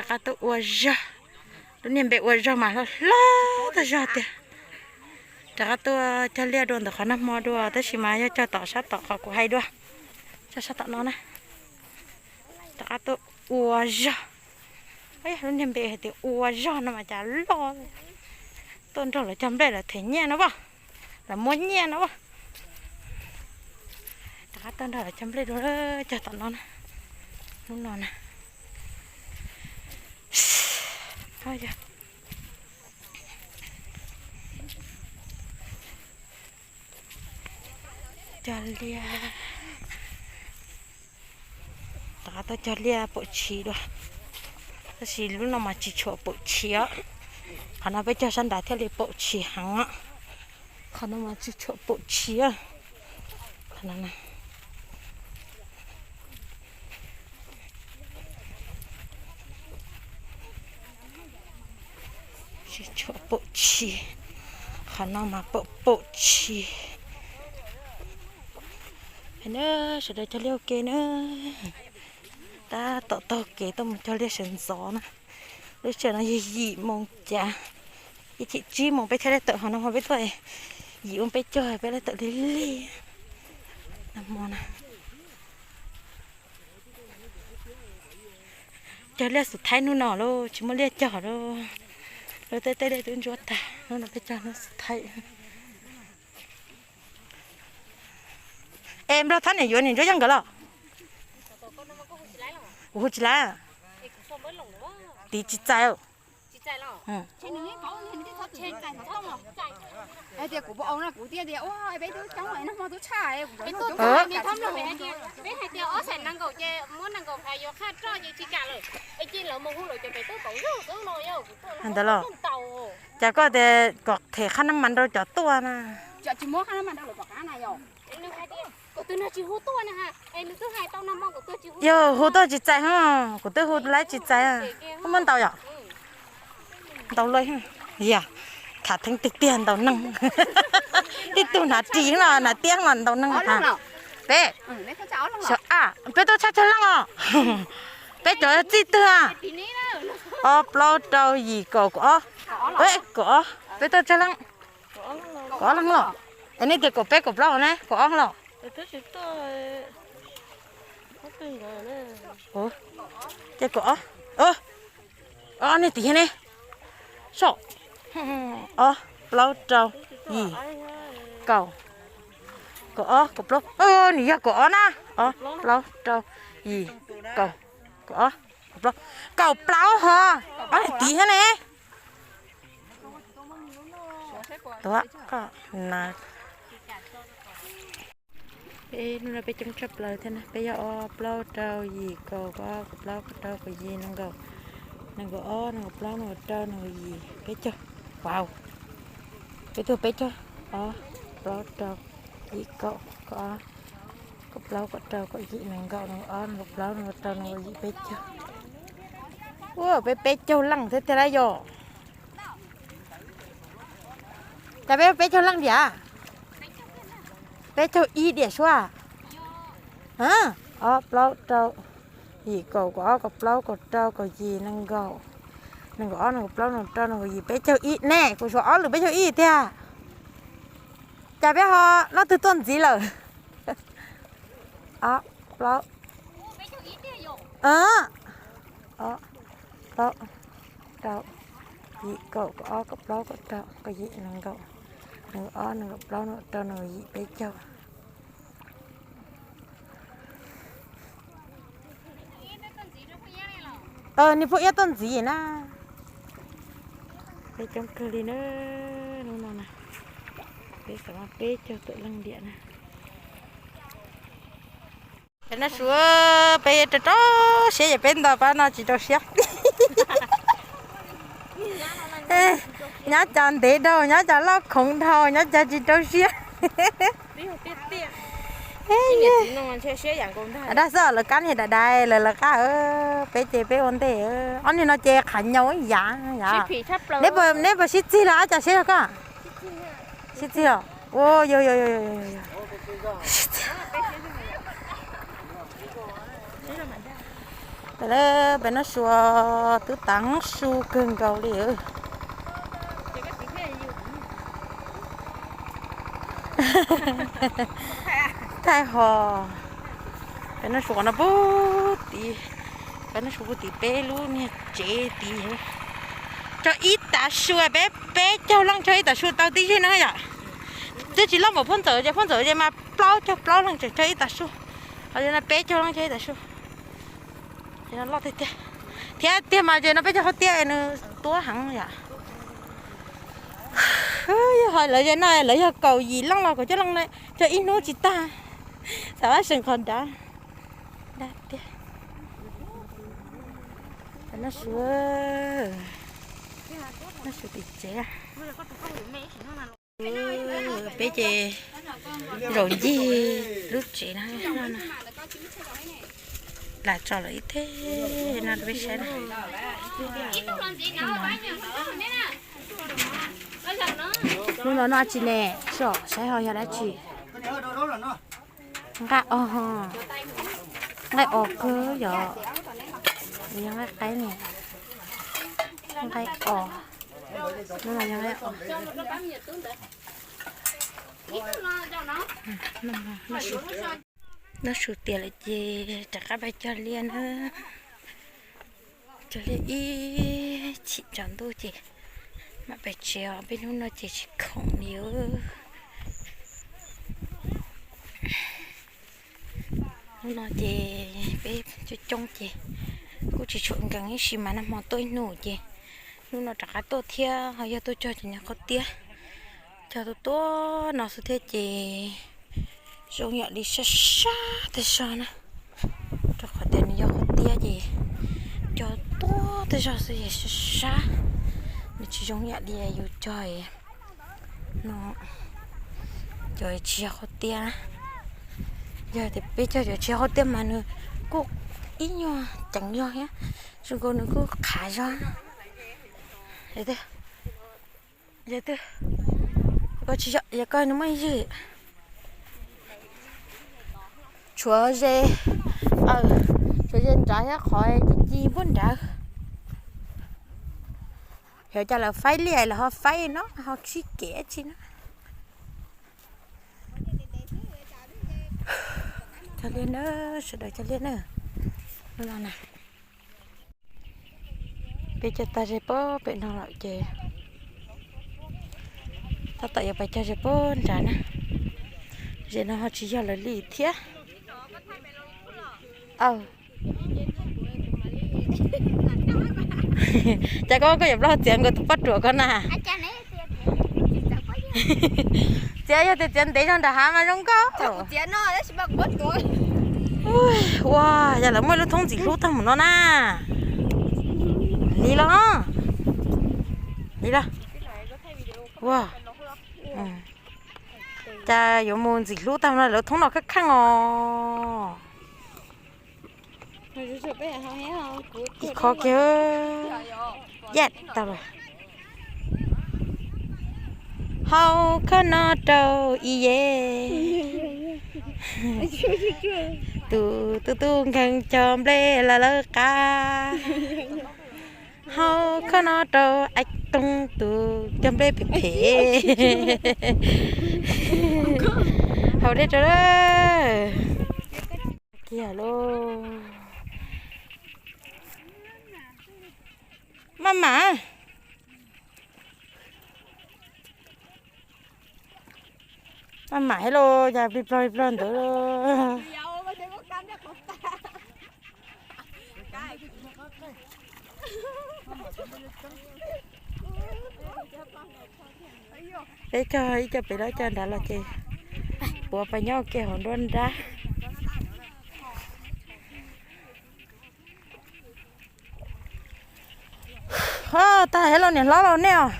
Rov qab tuaj ua zog, lub niag npe ua zog mas hlob hlob tag zog tiag. Rov qab tuaj cog liaj dua ntawm qhov nag hmo dua, tab sis mas yog cog tom sab tom qhov kuv hais dua, cog sab tom no na. Rov qab tuaj ua zog. Lub niag npe hais tias ua zog no mas cas loj. Tuaj nrog lawv cog nplej lawv them nyiaj no as, lawv muab nyiaj no as. Rov qab tuaj nrog lawv cog nplej dua, cog tom no na. Hnub no na. Cog liaj, rov qab tuaj cog liaj paum tshis dua. Tab sis lub no mas tsis tshua paum tshis os. Qhov no peb cog sab nrad thiaj li paum tshis heev os. Qhov no mas tsis tshua paum tshis. Qhov no tsis tshua paum tshis, qhov no mas paum paum tshis. Sawv daws cog liaj ua ke na. Tab tom taug kev tuaj mus cog liaj sawv ntxov na. Lub sij hawm no yog yim moos cas, ib chim tsib moos peb thiaj li tawm. Qhov no ho peb tuaj yim moos peb cog peb li tawm lig lig. Nag hmo na, cog liaj xus thaib hnub no lauj, tsis muaj liaj cog lauj. Lawv tej tej liaj twb ntsuab tag, hnub no peb cog hnub xus thaib. Es Nplog Thab niam yuav niam Ntsuab Yeej nkawd los? Kuv hu tsis laib. Tiv tsis txais. Ntawd los, cas koj tias kom them qhab nab mas rau cov tuaj na. Yog hu tuaj tsis txais ho, kuv twb hu laib tsis txais. Muaj ntau yom? Ntau lawm. Yog, tham theeb tiag tiag ntau neeg. Tib tug hnav ris los hnav tiab los ntau neeg. Peb, peb tuaj tshaj chaw leej os. Peb cov txij twg? Ob plaub rau yim kaum kaum ob. Kaum ob, peb tuaj tshaj leej. Kaum ob leej los? Es nej tias kaum peb kaum plaub ne, kaum ob los? Ces kaum ob, ob niag tim thiab ne. Sob, ob plaub rau yim kaum, kaum ob kaum plaub, nws yog kaum ob na. Ob plaub rau yim kaum, kaum ob kaum plaub, kaum plaub ho, ob niag tim thiab ne. Tuav koj na. Peb hnub no peb coob tshaj plaws thiab na, peb yog ob plaub rau yim kaum, kaum ob kaum plaub kaum rau kaum yim nees nkaum, nees nkaum ob nees nkaum plaub nees nkaum rau nees nkaum yim peb caug. Wow, peb tuaj peb caug, ob plaub rau yim kaum, kaum ob kaum plaub kaum rau kaum yim nees nkaum, nees nkaum ob nees nkaum plaub nees nkaum rau nees nkaum yim peb caug. Ua peb peb caug leej thiab tiag lauj yom. Cas peb peb caug leej diam? Peb caug ib diam suab. Ob plaub rau yim kaum, kaum ob kaum plaub kaum rau kaum yim nees nkaum, nees nkaum ob nees nkaum plaub nees nkaum rau nees nkaum yim peb caug ib ne, kuv suav ob lwm peb caug ib tiag. Cas peb ho noj twg tuaj ntxiv lawm? Ob plaub, ob plaub rau yim kaum, kaum ob kaum plaub kaum rau kaum yim nees nkaum, nees nkaum ob nees nkaum plaub nees nkaum rau nees nkaum yim peb caug. Niag phooj ib tuaj ntxiv na. Peb coob kawg li na, hnub no na, peb xav mas peb caug tawm leej diam na. Ces no suav peb rau rau siab, yog peb nto pab no tsis rau siab. Nyob cov ntev dhau, nyob cov loj khoov dhau, nyob cov tsis rau siab. Dag xwb lawv kab niag daim dais lawv lawv qab, peb ces peb ua ntej. Ob niag no ces qhav nyaus ib yam yom. Neb puas sib txig los ob cov siab yog koj? Sib txig los? Ua yog yog yog. Pem, pem Naj Suav twb tav su kawg nkaus li. Thaij hos, pem Naj Suav no puag tid, pem Naj Suav puag tid peb lub niag tsev tid. Tso ib tav su peb, peb caug leej tso ib tav su tau tib zeeg no yom. Twb tsis loj npaum Phoj Ntxawm ces Phoj Ntxawm ces mas plaub caug plaub leej tseem tso ib tav su. Ho no peb caug leej tso ib tav su. Ces no loj tiag tiag. Thiab tiag mas ces no peb cov hauv tiaj nws tuab heev yom. Yog hais lawv ces no lawv yog kaum yim leej los kaum cuaj leej, tso ib hnub tsis tag. Xav vaj seem qhov nrad. Nrad tiag. Naj Suav, Naj Suav tim tsev. Peb ces zaum ncig lub tsev no, lam tso lawm ib teg no rau peb saib na. Hnub no noj tsi ne, saib ho yog dab tsi. Nqaij os, nqaij os kawg yom. Yog nqaij qaib ne, nqaij os. Hnub no yog nqaij os. Noj su tiav lawm ces rov qab pais cog liaj na. Cog liaj ib chim tsaus ntuj ces mam pais tsev os, peb hnub no ces tsis khoom li. Hnub no ces peb coob coob ces kuj tsis tshua nkees ib si mas nag hmo tuaj ib hnub ces hnub no rov qab tuaj thiab ho yog tuaj cog cov niag qhaub tiab. Cog tuaj tuaj no xwb thiab ces zoo yam li sab sab tej zog na, rau qhov tias nws yog qhaub tiab ces cog tuaj tej zog xwb ces sab sab, nws tsis zoo yam li yus cog no, cov tsis yog qhaub tiab. Yog tias peb cog cov tsis yog qhaub tiab mas nws kuj ib nyuag ceev zog thiab, zoo nkaus nws kuj qhav zog. Yog twg, koj tsis yog, yog koj nws muaj ywg. Tshuav ze, tshuav ze nrad thiab qhov ci ci npuab nrad. Xyov cas lawv faib liaj los ho faib no ho sib kev tsi na. Cog liaj na, sawv daws cog liaj na. Peb cog tag ze pem no lawm ces tab tom yuav pais cog ze pem nrad na. Ze no ho tsis yog lawv li thiab. Aw, cas koj, koj yuav plaub txiav nkaus tus poj ruam ko na? Txiav, yog tias txiav ntev zog nram hav mas zoo nkauj. Ua, yog lawv muaj lub thoob ntxim hlub tag mus no na. Li los, li los. Ua, cas yuav mus ntxim hlub tag no, lawv thoob no kheej kheej os. Ib qho kiag, yaj tau lawm. Hau khob no rau ib ye. Tus tub tub nkeeg cog nplej los lawv qab. Hau khob no rau Aib Tooj tus cog nplej phem phem. Hau dej rau lawm. Kiag lauj. Maj mam. Maj mam thiab lauj, cas plig plog plig plog ntawd. Peb cog ib co pem los cog nrad los ces puav pas nyob ua ke hauv nruab nrab. Ho, tag thiab lauj niam hlob lauj, nej os,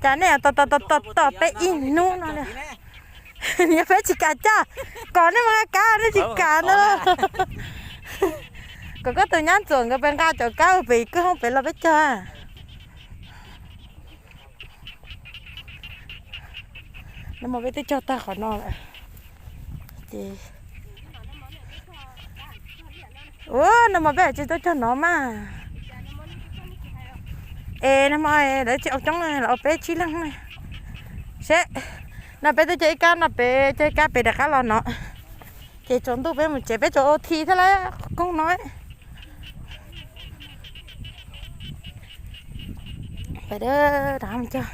cas nej tos tos tos tos peb ib hnub no li. Niam peb tsis kam cog, kom nej mus nqa kab nej tsis kam ntag. Kom koj tus nyab ntxuam nkawd pes nqa cov kab pem kwj hoob pem los peb cog. Nag hmo peb twb cog tag qhov no lawm ces Ua, nag hmo peb tsis tuaj cog no mas. Es nag hmo lawv tsis ua coob, lawv ua peb tsib leeg na. Seb, no peb tuaj cog ib kab no, peb cog ib kab pem rov qab los no. Ces tsaus ntuj peb mus tsev, peb tsuas ua thi thiab lawm koog no. Peb rov qab mus cog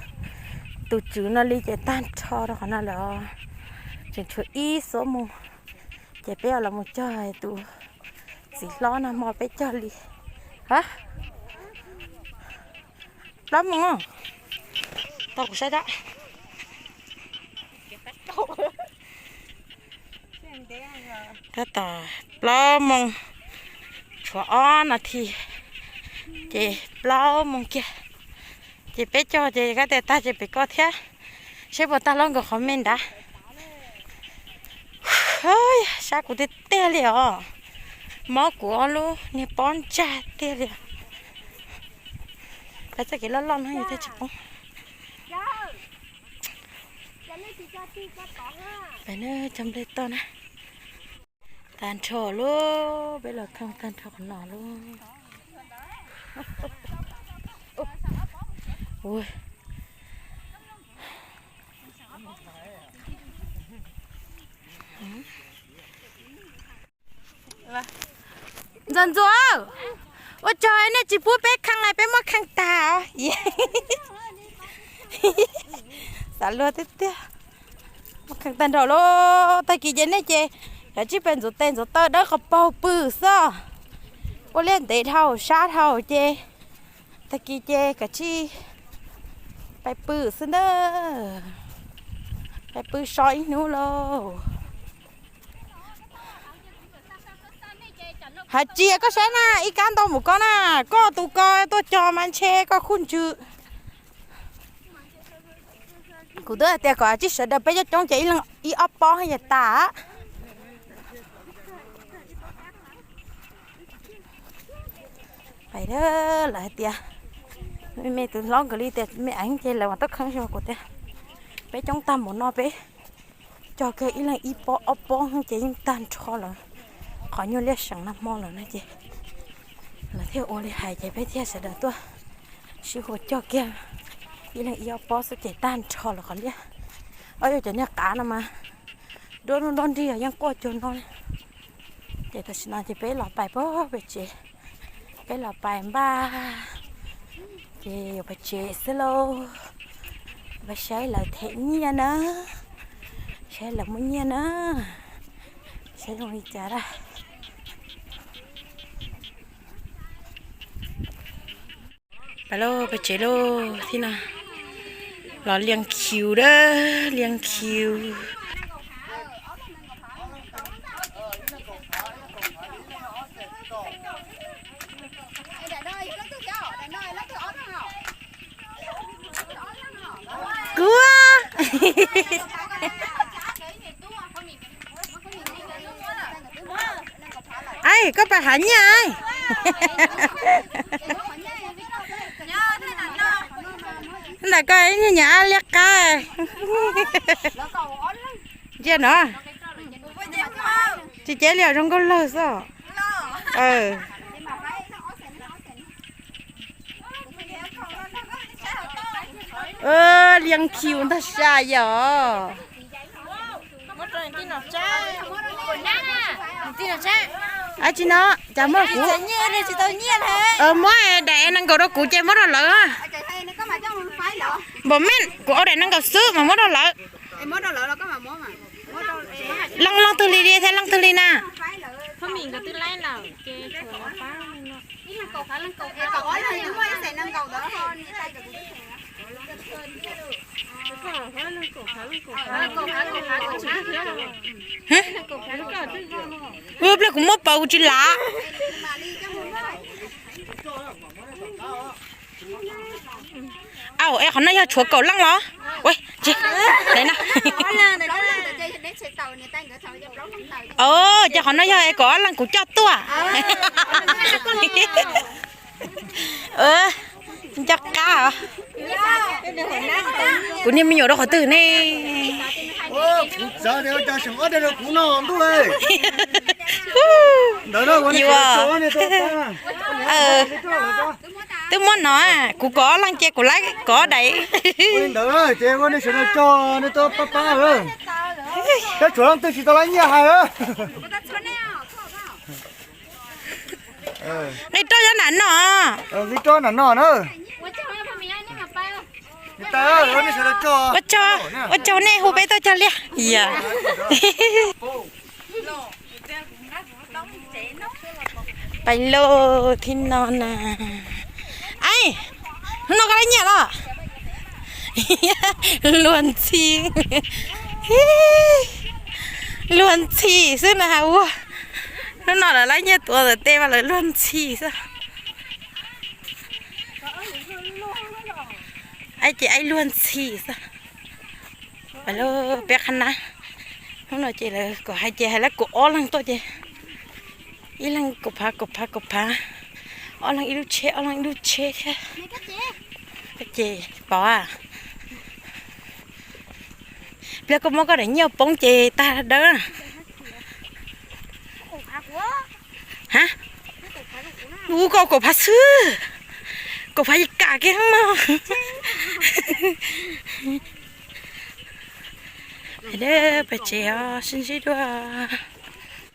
tus tswv no li ces tag nrho rau qhov no lawm os. Tseem tshuav ib xuab moos, ces peb yuav los mus cog tus txiv hlob nag hmo peb cog li. Ha, plaub moos. Tau kuv saib dab. Tab tom plaub moos, tshuav ob nas this, ces plaub moos kiag. Ces peb cog ces kab tes tag ces pem koj thiab. Seb puas tag hlob nkaus qhov me nrad. Sab kuv tiag tiag li os. Mob kuv ob lub niag pob ntsag tiag li. Peb txoj kev loj loj no yus thiaj tsis poob. Peb cog nplej toj na. Tag nrho lauj, peb los kheej tag nrho qhov no lauj. Ntxawm Ntxuam, ua tsaug nej tsis pub peb kheej li, peb muab kheej tag os. Xav luag tiag tiag. Muab kheej tag nrho lauj, tag kis ces nej ces kav tsij pais ntxuav tes ntxuav taw dawb qhov paug pw xwb. Ua liaj ntev dhau sab dhau ces tag kis ces kav tsij pais pw xwb na. Pais pw so ib hnub lauj. Hais tsis koj saib na, ib kab ntau mus koj na, koj tus ko tuaj cog mas ntshe koj khuj ntsws. Kuv twb hais tias kom tsij sawv daws peb coob coob ces ib leeg ib ob pob yeej tas. Pais, lawv hais tias me me tus hlob nkawd li tias me eev ces lawv mas tuaj kheej xwb mas kuv tias peb coob tag npaum no peb cog kiag ib leeg ib pob ob pob ces yeej tag nrho lawm. Qhov nyuag liaj seem nag hmo lawm no ces lawv thiaj ua li hais ces peb thiaj sawv daws tuaj sib hu cog kiag ib leeg ib ob pob xwb ces tag nrho lawm qhov liaj. Ob, yog cov niag qav no mas duab nruab nrig yeej quaj cuag no li. Ces tam sim no ces peb los pais pem tsev, peb los pais npaj ces yuav pais tsev xwb lauj. Peb saib lawv them nyiaj na, saib lawv muaj nyiaj na, saib zoo li cas a. Pais lauj, pais tsev lauj, thib no los liaj khiv a, liaj khiv. Kuv, aib, koj pais hav nyiaj. Ntawm koj ib nyuag nyuam ab liab qab. Ntsia no, tsis cev li os, zoo nkauj lawg xwb. Liaj khiv ntag sas yom. Ab tsi no, cas muab kuv, muab daim nees nkaum rau kuv ces muab rau lawv. Npaum me kuv ua daim nees nkaum xwb mas muab rau lawv. Leej, leej twg li thiab leej twg li na? Ua pliag kuv muab paws kuv tsis lav. Au, es qhov no yog tshuav kaum leej los? Ua, tsis, na. Ces qhov no yog es kaum ob leej kuv coj tuaj. Nco qab os. Kuv niag me nyuam rau qhov twg ne? Ntawd, twb muab no, kuv kov leej ces kuv laib kov daim. Ntawd ces ua nej sawv daws cog nej tuaj pab pab. Tab tshuav leej twg tsis tau laib nyiaj hais. Nqi roj nyob nram no. Nqi roj nram no na. Ua tsaug, ua tsaug nej hu peb tuaj cog liaj. Yog. Pais lauj, thib no na. Ai, hnub no koj laib nyiaj los? Luag ntxhi. Luag ntxhi xwb na has ua. Hnub no lawv laib nyiaj tuav ntawm tej mas lawv luag ntxhi xwb. Aib ces aib luag ntxhi xwb. Peb qhab nab, hnub no ces lawv kom hais ces hais lawv kaum ob leeg tuaj ces ib leeg kaum phav kaum phav kaum phav, ob leeg ib lub tsheb ob leeg ib lub tsheb thiab. Ces pom, pliag koj muab koj daim nyiaj poob ces tag dawb. Ha, ua koj kaum phav xwb, kaum phav yeej kam kiag mog. Pais tsev os, sib ntsib dua.